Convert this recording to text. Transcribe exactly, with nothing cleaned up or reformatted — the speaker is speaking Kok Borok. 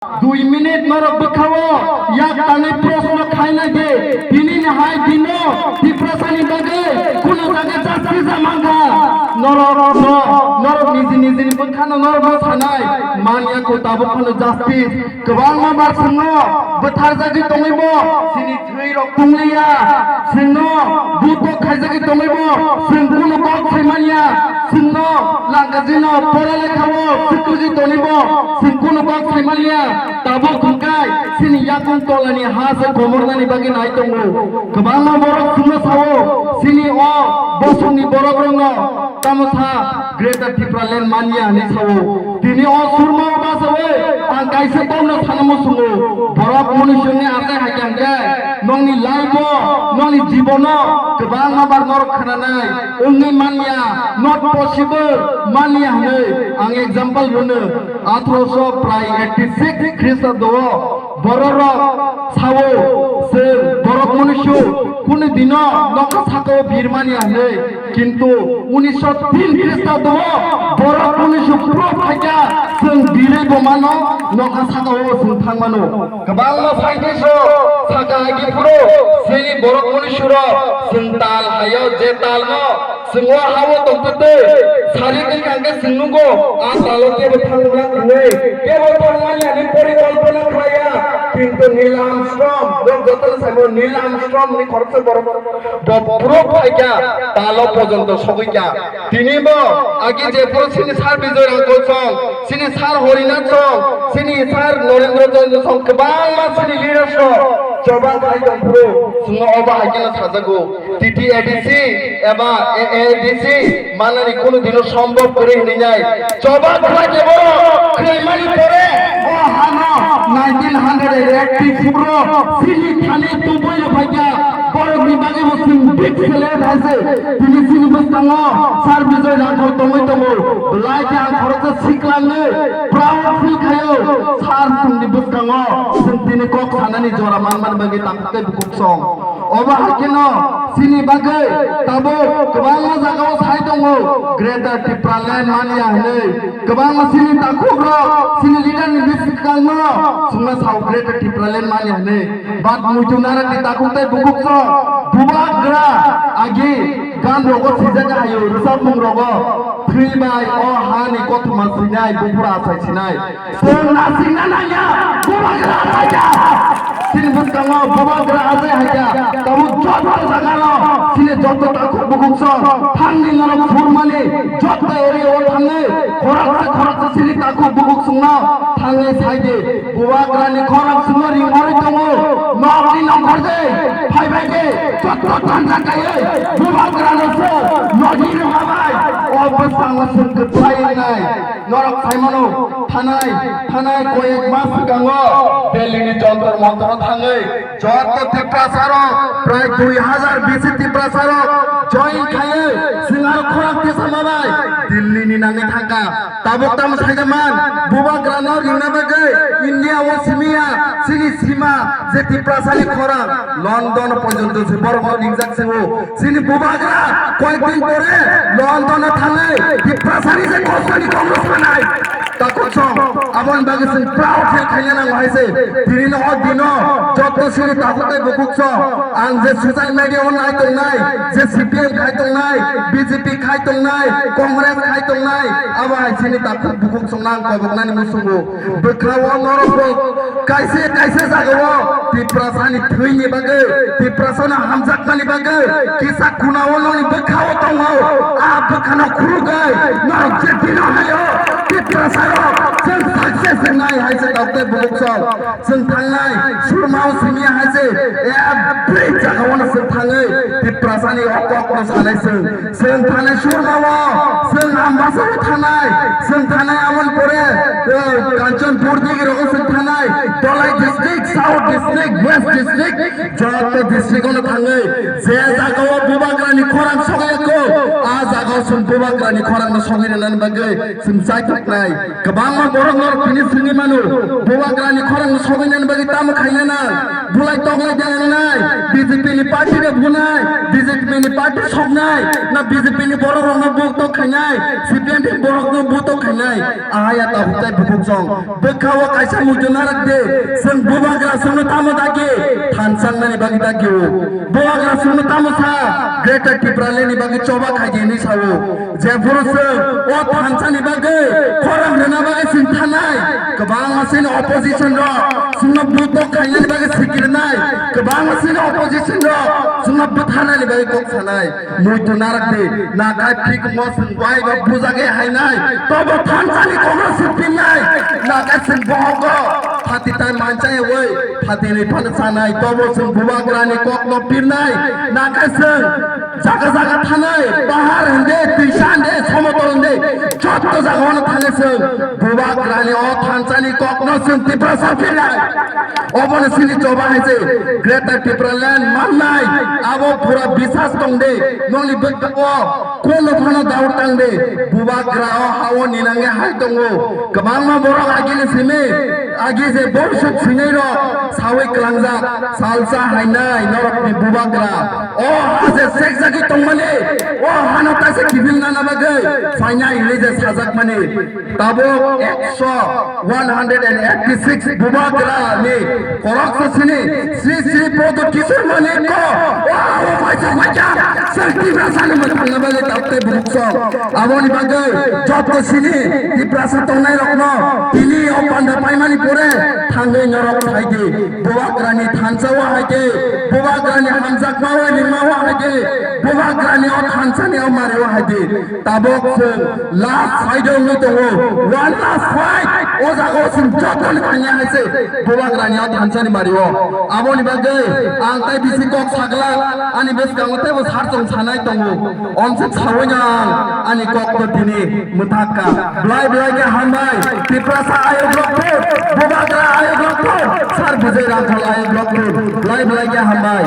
Dui minute norok bwkhao yak tanwi proshno khaina di, tini ni hai dino Tiprasani bagwi kunu jaga justice mankha. Norok no, norok niji niji ni bwkhano norok no sanai, manya ko tabuk phano justice. Kwbangma bar swngo bwtharjagwi tongwi bo, sini thwi rok tungliya, singno buto khaijagwi tongwi bo, sing kunu kok sai manya, singno langkajino pora lekhao siklwgwi tongwi bo, sing kunu kok sai manya, tabuk hwnkhe sini yakung tolani ha se komornani bagwi nai tongo. Kwbangma borok singno sao, sini o bosongni borok rokno tamo sa Greater Tipraland manya hinwi sao. Tini o surma o bachawi ang kaisa kokno sana muchungo. Borok munisingni achai hai khe hwnkhe nongni life o, nongni jibono kwbangma bar norok khnanai wngwi manya, not possible manya hinwi ang example rwno. Atharoso prai eighty six Khristabdo o bororok sao, chwng borok munising kunu dino nokha sakao birmani hinwi, kintu unisho tin Khristabdo o borok munising proof khaikha, chwng birwi bo mano, nokha sakao chwng thangmano. Kwbangma scientist rok sakha agi phuru chini borok munising rok chwng tal haio, je talno Chwng o ha-o tongtwtwi, sari wngkha hwnkhe chwng nukgo, a talo kebo thangmani hwnwi, kebo thangmani hwnwi porikolpona khlaiya, kintu Neil Armstrong, nok jotono saimano Neil Armstrong ni khoroksa borok, bo proof khaikha, talo pojonto sogwikha. Tini bo agi jephuru chini Sir Bijoy Rangkol song, chini Sir Horinath song, chini Sir Narendra Chandra song, kwbangma chini leaders rok choba khai tongphuru, chwng obo hai kheno sajago. T T A D C eba A A D C manani kunu dino sombhob kwrwi hwnwi nai. Choba khwlai kebo khwlaimani pore o hano nineteen hundred eighty-four o chini thani tubui rwphaikha. Borokni bagwi bo chwng big celebrate hai se. Tini chini bwskango Sir Bijoy Rangkol tongwi tongo. Belai khe ang khoroksa siklangwi proud feel khaio. Sir chwngni bwskango chwng tini kok sanani jora manmani bagwi takhuk tei bukhuk song. Obo hai kheno chini bagwi tabuk kwbangma jagao sai tongo, Greater Tipraland manya hinwi. Kwbangma chini takhukrok, chini leader ni bwskango chwngno sao Greater Tipraland manya hinwi. But muitu narakni takhuk tei bukhuk song bubagra agi gan rogo sijak hayo, rwchapmung rogo thwi bai o hani kothoma sinai, buphuru achai sinai. Chwng nasikna nangya, bubagra haikha. Chini bwskango bubagra achai haikha. Tabuk joto jagano chini joto takhuk bukhuk song thangni norok phurmani joto area o thangwi khoroksa khoroksa chini takhuk bukhuk songno thangwi saidi. Bubagrani khorang songno ringori tongo. Nokni nongkhor de phaibai de joto tanja kaiwi bubagrano se nodi rwkha bai. O bwskango chwng kwplai wngnai. Norok saimano, thanai, thanai koyek mas swkango Delhi ni Jantar Mantar o thangwi joto Tiprasa rok prai dui hazar bisi Tiprasa rok join khaiwi chwng aro khorang tisa ma bai Delhi ni nangwi thangkha. Tabuk tamo saida man, bubagra no ringna bagwi India o simiya, chini sima je Tiprasa ni khorang London porjonto se borok no ringjak se o. Chini bubagra koyek din pore London o thangwi Tiprasani je kosoni Congress manai. Takhuk song, aboni bagwi chwng proud khe khaina nango hai se. Tini no o dino joto chini takhuk tei bukhuk song, ang je social media o nai tongnai, je C P M khai tongnai, B J P khai tongnai, Congress khai tongnai, abo hai chini takhuk bukhuk song nang koboknani musungo. Bwkha o norok bo kaisa kaisa jaga o Tiprasa ni thwi ni bagwi, Tiprasa no hamjakmani bagwi kisa khuna o noni bwkha o tongo. A bwkha no khurugwi norok je dino hayo Tiprasa rok chwng success wngnai hai se dokte bukuk song. Chwng thangnai surma o simi hai se every jaga o no chwng thangwi Tiprasa ni o kok no sanai chwng. Chwng thanai Surma o, chwng Ambasa o thanai, chwng thanai aboni pore, eh, Kanchanpur digi rogo chwng thanai, Dhalai district, South district, West district, joto district ono thangwi, je jaga o bubagrani khorang sogwi kho, a jaga o chwng bubagrani khorang no sogwi rwnani bagwi chwng chai thoknai. Kwbangma borok norok tini swngwi mano, bubagrani khorang no sogwi nani bagwi tamo khaina nang, bulai toklai de nai, B J P ni party de bunai, B J P ni party Soknai, na B J P ni borok rokno vote khainai, C P M ni borokno vote khainai, ahai ya tabuk tai bubuk song. Bwkha o kaisa muitu narak de, chwng bubagra chwngno tamo dagi, thansangnani bagwi dagi o. Bubagra chwngno tamo sa, Greater Tipraland ni bagwi choba khaidi hinwi sao. Jephuru chwng o thansa ni bagwi khorang rwna bagwi chwng thanai, kwbangma chini opposition rok chwngno vote khainani bagwi sikirnai, kwbangma chini opposition rok chwngno bwtharnani bagwi kok sanai. Muitu narak di, nakai phik mo chwng bai ba bujage hainai, tobo thansa ni kokno se pinnai, nakai chwng bohogo phati tai manchai oi, phati ni phano sanai, tobo chwng bubagra ni kokno pirnai, nakai chwng jaga jaga thanai, pahar hinde, twisa hinde, somotol hinde, jotto jaga ono thangwi chwng bubagrani o thansani kokno chwng Tiprasa philai. Obono chini choba hai se Greater Tipraland mannai, abo pura bisas tong de, nongni bwkha o kono phano daur tang de, bubagra o ha o ninange hai tongo. Kwbangma borok agini simi, agi je borsuk sinai rok sawi klangjak, salsa hainai norokni bubagra. O ha je sekjagwi tongmani, o hano kaisa kiphil nana bagwi phainai hinwi je sajakmani. Tabuk ekso, one hundred and eighty six bubagra ni koroksa sini Sri Sri Prodot Kishore Manik ko, o ha o paisa paisa, sir Tiprasa ni mwthangna bagwi tabuk tei bubuk song. Aboni bagwi joto sini Tiprasa tongnai rokno tini o panda paimani pore thangwi norok phaidi. Bubagrani thansa o haidi, bubagrani hamjakma o ringma o haidi, bubagrani o thansa ni o mari o haidi. Tabok chwng last side o wngwi tongo, one last fight. O jaga o chwng joto ni thangya hai se bubagrani o thansa ni mari o. Aboni bagwi ang tai bisi kok sagla, ani bwskango teibo sar chwng sanai tongo. Omswk sawi no ang ani kok to tini mwthak kha. Belai belai khe hambai. Tiprasa ayok rok phur, bubagra ayok rok phur, sar Bijay Rangkhol ayok rok phur. Belai belai khe hambai.